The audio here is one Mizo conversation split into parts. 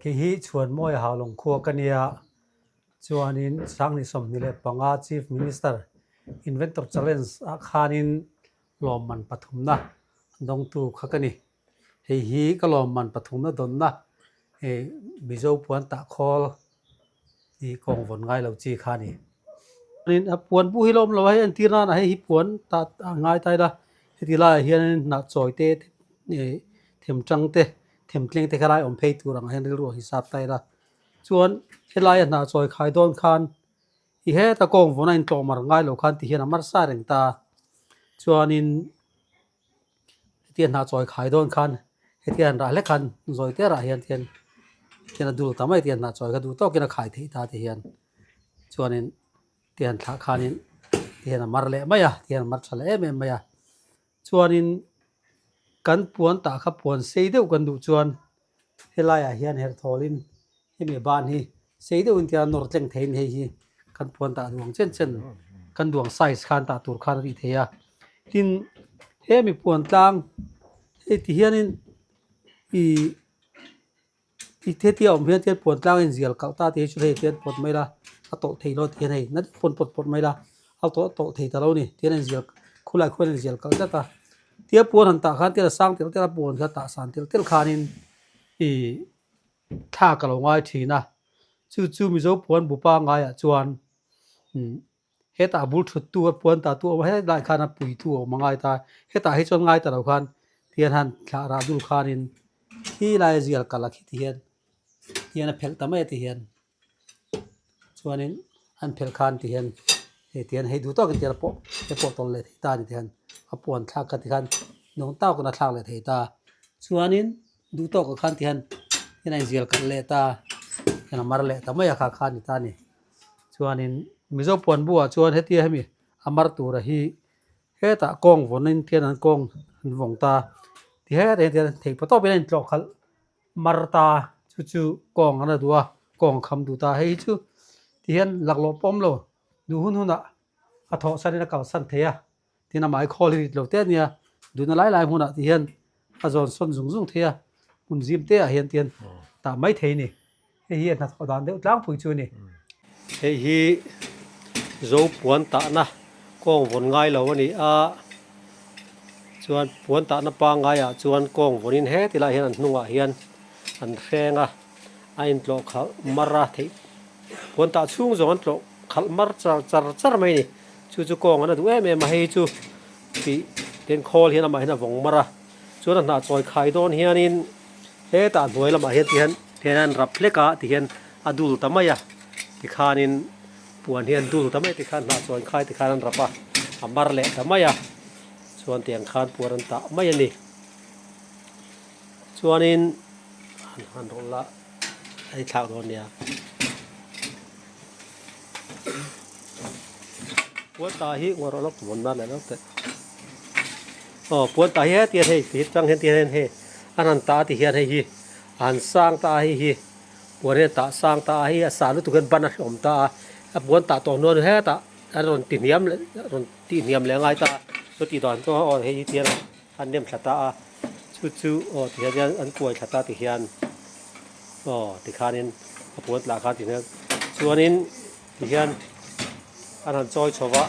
Khi hi Chhuanmawi Haulawng khua ka nia, chuanin Sanghnih 25 Chief Minister Inventor Challenge ah khanin lawmman pathumna dawngtu kha ka ni. Hei hi ka lawmman pathumna dawnna Mizo puan tah khawl i kawng vawn ngai lo chi kha a ni. A puan bu hi la awm lo a, hei entir nana hei hi puan tah a ngai ta ila heti laiah hianin hnah chawi te them tang te them tleng te kha lai awm phei tur ang hian rilru a hisap ta ila. Chuan helaia hnah chawi khai dawn khan i heta kawng vawn a intlawh mar ngai lo khan ti hian a mar sa reng ta. Chuanin Hetia hnah chawi khai dawn khan hetia han rah hlek khan zawi te rah hian tihian tihian a dul ta mai tihian hnah chawi kha duh tawkin a khai theih ta tihian chuanin tihian thlah khanin tihian a mar leh mai a tihian a mar tha leh em em mai a chuanin kan puan tah kha puan sei deuh kan duh chuan Helaiah hian herthawlin hemi ban hi sei deuhin tia nawr tleng theiin hei hi kan puan tah duang chen chen kan duang size khan tah tur khan a tih theih a. Tin, hemi puan tlang hei ti hianin ih hetia awm hian tian puan tlang a inzial kalh ta tih hi chu hei tian pawt mai la a tawlh thei lo tih hian hei na deuh pawn pawt pawt mai la a tawlh tawlh thei ta lo a ni tian a inzial khulai khuan a inzial kalh tlat a. Tia puan han tah khan tel a sang telh telh a puan kha tah san telh telh khanin ih thla ka lo ngai thin a, chu chu Mizo puan bu pangaiah chuan umm hetah a bul thut tu a puan tah tu a awm a helai khan a pui tu a awm a ngai ta, hetah hi chuan ngai ta lo khan tihian han thlah rah dul khanin khi laia zial kalh a khi tihian tihian a phelh ta mai a tihian. Chuanin an phelh khan ti hian hei ti hian hei duh tawkin ti pawh te pawh tawlh leh thei ta a ni ti hian a puan thlak kha ti khan nuam tawkin a thlak leh thei ta. Chuanin duh tawkah khan ti hian hian a inzial kalh leh ta hian a mar leh ta mai a kha kha a ni ta a ni. Chuanin Mizo puan buah chuan hetia hemi a mar tura hi hetah kawng vawnin tihian an kawng an vawng ta ti hetah hian tihian theih paw tawpin a intlawh khalh. Mar ta chu chu kawng an la duh a, kawng a kham duh ta. Hei hi chu ti hian laklawh pawh awm lo, duh hun hunah a thawh sanin a kalsan thei a, tin amah hi khawl hi rit lo te a nia, duhna lai lai hmunah ti hian a zawn sawn zung zung thei a, hmun zim te ah hian ti hian tah mai thei a ni. Hei hi a hnathawh dan deuh tlangpui chu a ni. Hei hi zo puan tahna kawng vawn ngai lo a ni a, chuan puan tahna pangaiah chuan kawng vawnin heti lai hian an hnungah hian an hreng a, a intlawh khalh mar a theih puan tah chhung zawng an tlawh khalh mar char char char mai a ni. Chu chu kawng an a duh em em a, hei chu tih ten khawl hian amah hian a vawng mar a, chuan a hnah chawi khai dawn hianin hetah hnuai lamah hian ti hian hian an rap hlek a ti hian a dul ta mai a tikhanin puan hi an dul ta mai tikhan hnah chuan khai tikhan an rap a a mar leh ta mai a chuan tiang khan puan an tah mai a ni chuanin han han rawlh la a i thlak dawn nia puan tah hi ngaw rawh lawk vawn nan leh lawk teh aw puan tah hi heti hian hei ti tang hian ti hian hei an han tah a ti hian hei hi a han sang ta a hei hi. Puan hi a tah sang ta a, hei a sah lutuk hian ban a hrehawm ta a, a puan tah tawh hnuan hetah a rawn ti hniam leh rawn tih hniam leh a ngai ta a, chu tih dan chu aw hei hi tihian an nem thla ta a, chu chu aw ti hian an kuai thla ta ti hian aw tikhanin a puan tlah khan ti hian chuanin ti hian an han chawi chho va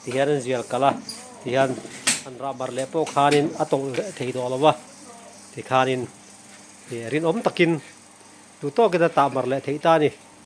ti hian an zial kalh a ti hian an rah mar leh pawh khanin a tawlh leh thei tawh lo va tikhanin. Ih rinawm takin duh tawkin a tah mar leh theih ta a ni.